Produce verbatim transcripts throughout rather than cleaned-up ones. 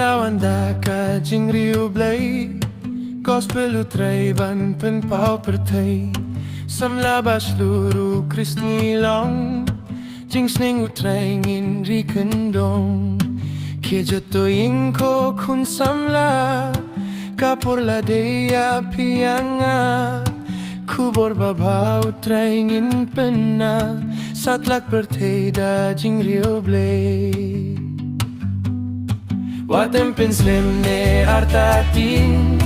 Wan da ka jingriewblei, gospel U Trai ban pynpaw pyrthei. Samla ba shlur u Khrist ngi long, jingsneng U Trai ngin ri kyndong. Ki jot to ïing ko khun samla, ka por la dei ïa phi ïa nga. Khubor babha U Trai ngin pynna, satlak pyrthei da jingriewblei. Wat ym pynslem ne artatien,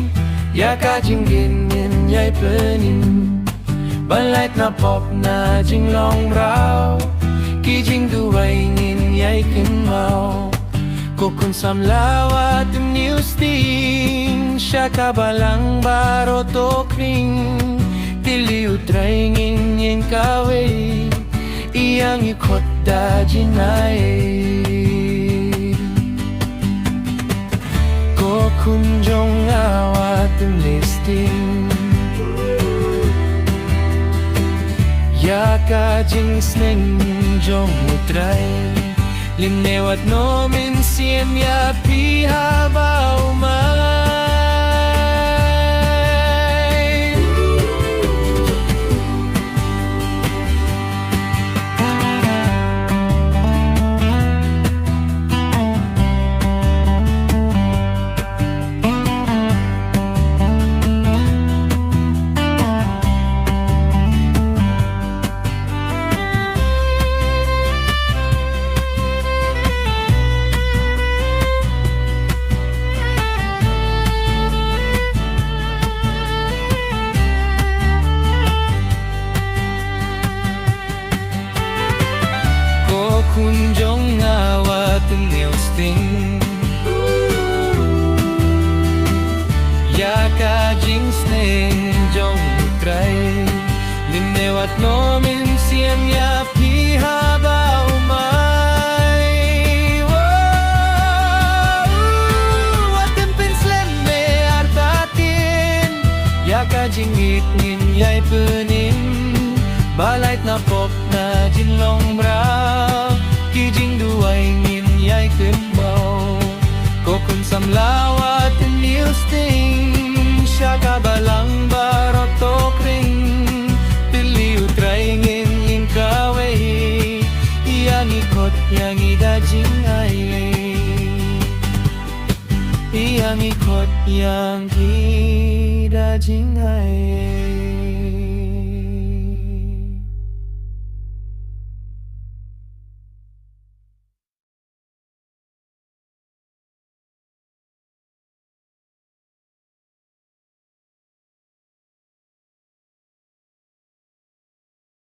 ïa ka jingim ngin ïai pynim. Ban lait na pop na jinglong mraw, ki jingduwai ngin ïai kynmaw. Ko khun samla wat ym niewstieng, sha ka balang baroh to khring. Tylli U Trai ngin ïeng kawei, ïa ngi khot da jingai. Ko khun jong nga wat ym niewstieng, ïa ka jingsneng jong U Trai. Lymne wat nym mynsiem ïa phi haba u mai. Ko khun jong nga wat ym niewstieng, ïa ka jingsneng jong U Trai. Lymne wat nym mynsiem ïa phi haba u mai. Wat ym pynslem ne artatien, ïa ka jingïeit ngin ïai pynim. Ba lait na pop na jinglong mraw, ki jingduwai ngin ïai kynmaw. Ko khun samla wat ym niewstieng, sha ka balang baroh to khring. Tylli U Trai ngin ïeng kawei, ïa ngi khot ïa ngi da jingai. Ïa ngi khot ïa ngi da jingai.